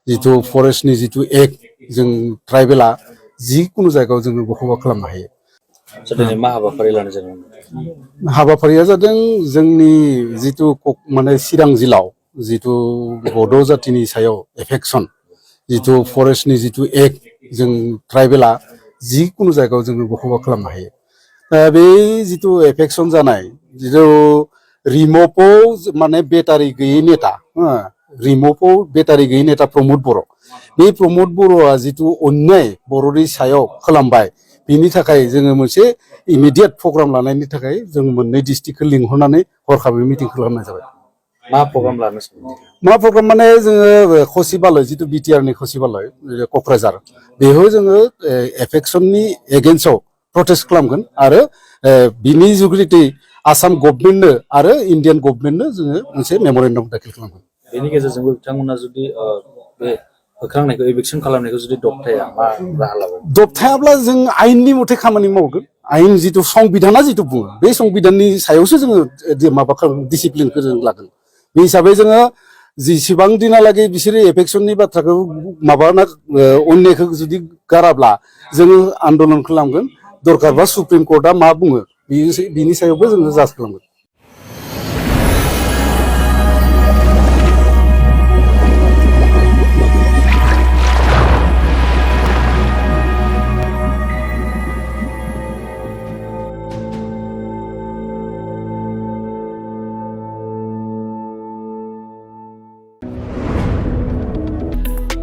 जितु फरेस्टनि जितु एक्ट जों ट्राइबेला जिखुनु जायगायाव जोङो बखौबा खालामनो हायो। मा हाबाफारि लानाय जादों? हाबाफारिया जादों जोंनि जितु माने चिरां जिल्लायाव जितु बड' जातिनि सायाव एफेक्सन जितु फरेस्टनि जितु एक्ट जों ट्राइबेला जिखुनु जायगायाव जोङो बखौबा खालामनो हायो। बे जितु एफेक्सन जानाय जितु रिम'पआव माने बेटारि गैयै नेता रिम'पआव बेटारि गैयै नेता प्रमद बर' बे प्रमद बर'आ जितु अन्याय बर'नि सायाव खालामबाय बिनि थाखाय जोङो मोनसे इमिडियेट प्रग्राम लानायनि थाखाय जों मोननै डिस्ट्रिक्टखौ लिंहरनानै हरखाबै मिटिं खालामनाय जाबाय। मा प्रग्राम लानो सानदों? मा प्रग्राम माने जोङो खसिबालय जितु बिटिआरनि खसिबालय क'क्राझार बेयाव जोङो एफेक्सननि एगेन्स्टआव प्रटेस्ट खालामगोन आरो बिनि जुगिदि आसाम गभर्नमेन्टनो आरो इन्डियान गभर्नमेन्टनो जोङो मोनसे मेम'रेन्डाम दाखिल खालामगोन। बेनि गेजेरजोंबो बिथांमोना जुदि बे होखांनायखौ एभिक्सन खालामनायखौ जुदि दबथाया मा राहा लागोन? दबथायाब्ला जों आयेननि मथे खामानि मावगोन। आयेन जितु संबिधाना जितु बुङो बे संबिधाननि सायावसो जोङो माबा डिसिप्लिनखौ जों लागोन। बे हिसाबै जोङो जेसेबां दिनालागै बिसोरो एफेक्सननि बाथ्राखौ माबाना अन्यायखौ जुदि गाराब्ला जोङो आन्दलन खालामगोन। दरकारबा सुप्रिम कर्टआ मा बुङो बिनि सायावबो जोङो जाज खालामगोन।